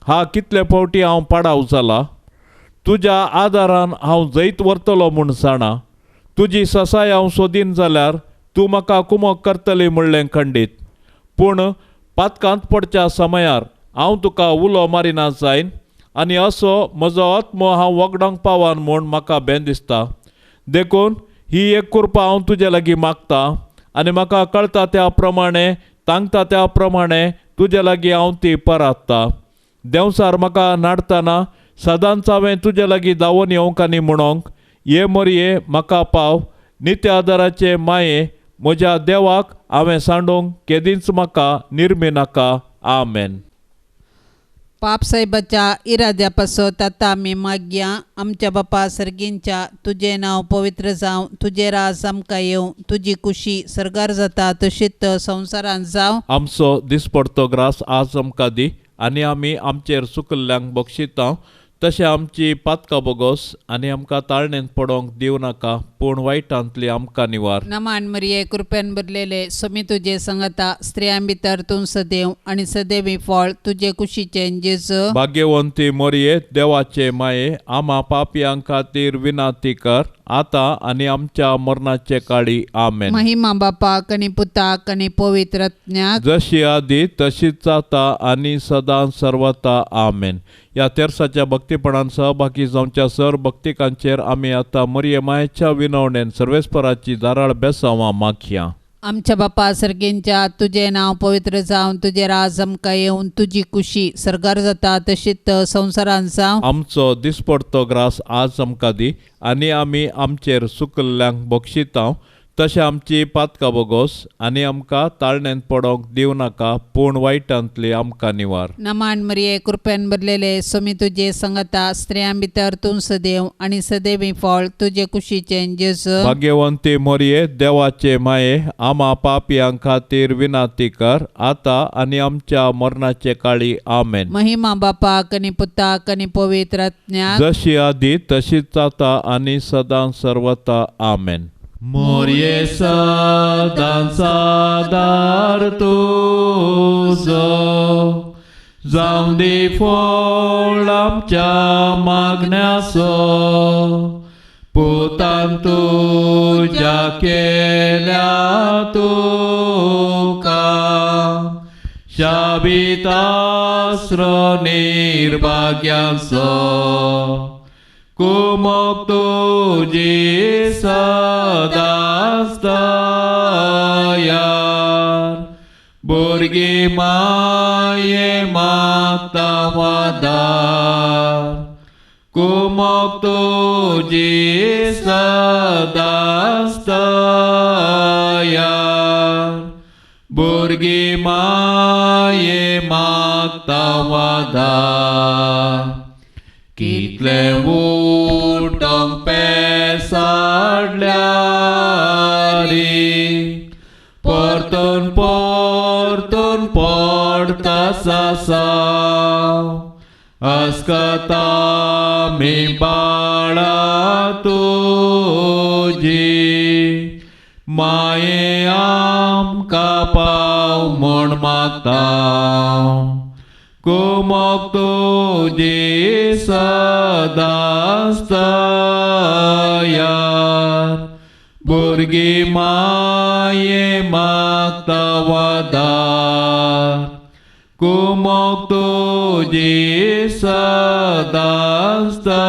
हा कितले फावटी हांव पाडाव जाला. तुज्या आदारान हांव जैत व्हरतलो म्हूण जाणा. तुजी ससाय हांव सोदीन जाल्यार तूं म्हाका कुमक करतली म्हणलें खंडीत. पूण पातकांत पडच्या समयार हांव तुका उलो मारिना जायन आनी असो म्हजो आत्मो हांव वगडोंक पावन म्हूण म्हाका बेन दिसता. देखून ही एक कृपा हांव तुजे लागीं मागता आनी म्हाका कळटा त्या प्रमाणे, तांकता त्या प्रमाणे तुजे लागीं हांव ती परात्ता. देंवसार म्हाका नाडतना सदांच हांवें तुजे लागीं धांवून येवंक आनी म्हणोंक, ये मोरये म्हाका पाव. नित्य आदाराचे माये, म्हज्या देवाक हांवें सांडूंक केदींच म्हाका निर्मी नाका. आमेन. पाप साहेबाच्या इराद्या पासत आतां आमी मागया. आमच्या बापा सर्गींच्या, तुजें नांव पवित्र जावं, तुजें राज आमकां येवं, तुजी कुशी सर्गार जाता तशीच संवसारांत जावं. आमचो दिसपडतो ग्रास आज आमकां दी आनी आमी आमचेर चुकल्ल्यांक बक्षिता तशें आमची पातकां बोगोस आनी आमकां ताळणेंत पडोवंक दिवं नाका, पूण वायटांतली आमकां निवार. नमान मरिये, कृपेन भरलेले, स्वामी तुजे संगता, स्त्रियां भितर तूं सदैव आनी सदैवी फळ तुजे कुशीचें जेजू. भाग्यवंती मोरये, देवाचे माये, आमा पापयां खातीर विनाती कर आतां आनी आमच्या मरणाचे काळी. आमेन. महिमा बापाक आनी पुताक आनी पवित्र आत्म्याक, जशी आदी तशीच जाता आनी सदां सर्वता. आमेन. ह्या तेर्साच्या भक्तीपणान सहभागी जावच्या सर भक्तिकांचेर आमी आतां मरिये मायेच्या विनवणेन सर्वेस्पराची धाराळ बेसांवां मागया. आमच्या बापा सर्गींच्या, तुजें नांव पवित्र जावन, तुजें राज आमकां येवन, तुजी कुशी सर्गार जाता तशीच संवसारांत जावं. आमचो दिसपडतो ग्रास आज आमकां दी आनी आमी आमचेर सुकल्ल्यांक बक्षितांव तशें आमची पातकां बोगोस आनी आमकां ताळण्यांत पडोंक दिवं नाका, पूण वायटांतली आमकां निवार. नमान मरिये, कृपेन भरलेले, स्वामी तुजे संगता, स्त्रियां भितर तूं सदैव आनी सदैवी फळ तुजे कुशीचें जेजू. भाग्यवंती मोरये, देवाचे माये, आमा पापयां खातीर विनाती कर आतां आनी आमच्या मरणाचे काळी. आमेन. महिमा बापाक आनी पुताक आनी पवित्र आत्म्याक, जशी आदी तशीच आतां आनी सदां सर्वता. आमेन. मोरये सदां सादार तुजो, जावं दी फळ आमच्या मागण्याचो, पुतान तुज्या केल्या तुका शाबितास्र निर्भाग्यांचो, कुमोक तुजी सदांच तयार, भुरगीं माये मागता वादार, कुमोक तुजी सदांच तयार, भुरगीं माये मागता वादार. कितले उठोंक पेसाडल्यारी, परतून परतून पडटा सासांव, अस्कता मी बाळा तुजी, माये आमकां पाव म्हूण मागता, कुमोक तुजी सदांच तयार, भुरगीं माये मागता वादार, कुमोक तुजी सदांच तयार,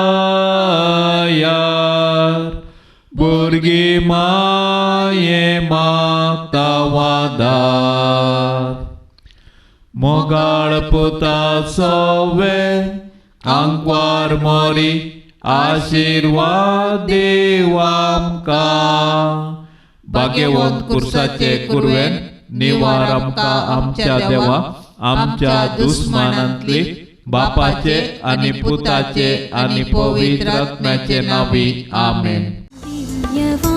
भुरगीं माये मागता वादार. मोगाळ पुता सवे आंकवार मोरी, आशिर्वाद देव आमकां, भाग्यवंत कुर्साचे कुरवेन निवार आमकां आमच्या देवा, आमच्या दुस्मानांतली, बापाचे आनी पुताचे आनी पवित्र आत्म्याचे नांवी. आमेन. दिव्यवाणी.